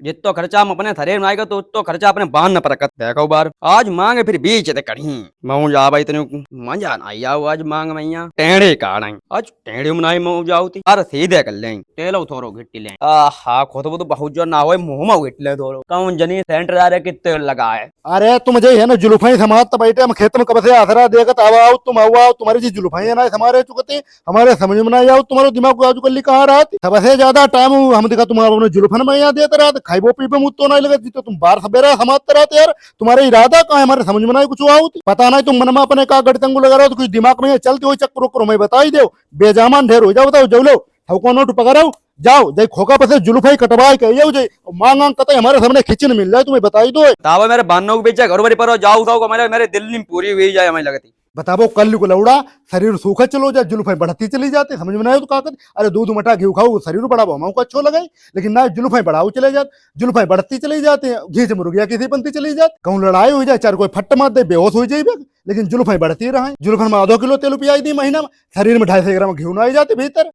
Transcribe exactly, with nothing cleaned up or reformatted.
जित्तो खर्चा हम अपने शरीर में आएगा तो उत्तो खर्चा अपने बान न परकत। देखो बार, आज मांग फिर बीच ते कढ़ी। मऊँ जाबा इतने मजा ना आई जाओ आज मांग में यहाँ। टेढ़े काढ़ाई। आज टेढ़े में नाई मऊँ जाओ ती। अरे सीधे कर लें। तेलो थोरो घिट्टी लें। आहा, खुद वो तो बहुत जोर ना होए, मुंह में घिट ले थोरो। कौन जनी सेंट डारे कि तेल लगाए। अरे तुम जे है ना जुल्फाई समात बैठे, हम खेत में कब से आसरा देखत, आवा आओ तुम, आवा आओ, तुम्हारी जी जुल्फाई है ना, हमारे चुकते, हमारे समझ में ना आओ, तुम्हारो दिमाग को आजकल कहाँ रहत? सबसे ज्यादा टाइम हम देखा तुम्हारा अपने जुल्फन में यहाँ देते रहत, खाइबो पीबे मुँह तो नहीं लगे, जितो तुम बार सबेरा समात रहते यार, तुम्हारा इरादा कहाँ है, हमारे समझ में ना कुछ आओ। पता नहीं तुम मन में अपने का गड़तंगू लगा रहे हो, तो कुछ दिमाग में ये चलती हुई चक्कर उक्कर हमें बताई दो, बेजामान ढेर हो जाओ, बताओ, जौलो, ठौको नोट पकड़ाओ, जाओ, जाई खोका पसे जुल्फाई कटवाई के आयो जाई, मांग आंग कतई हमारे सामने खिंची न मिल जाए, तुम्हें बताई दो। तावा मेरे बानो के पीछे घर बारी पर जाओ, उठाओ, मेरे, मेरे दिल नीम पूरी हुई जाए, हमें लगती। बताबो, कल को लौड़ा, शरीर सूखा चलो जाए, जुल्फाई बढ़ती चली जाती, समझ में ना आयो तो का कर? अरे, दूध मठा घी खाओ, शरीर बढ़ाओ, हमको अच्छो लगे, लेकिन ना, जुल्फाई बढ़ाओ चले जात, जुल्फाई बढ़ती चली जाती है, घी से मुर्गिया किसी बनती चली जात, कहूँ लड़ाई हो जाए, चार कोई फट मार दे, बेहोश हो जाए, लेकिन जुल्फाई बढ़ती रहे, जुल्फन में आधो किलो तेल पियाई दी महीना में, शरीर में ढाई सौ ग्राम घी ना आई जाती भीतर।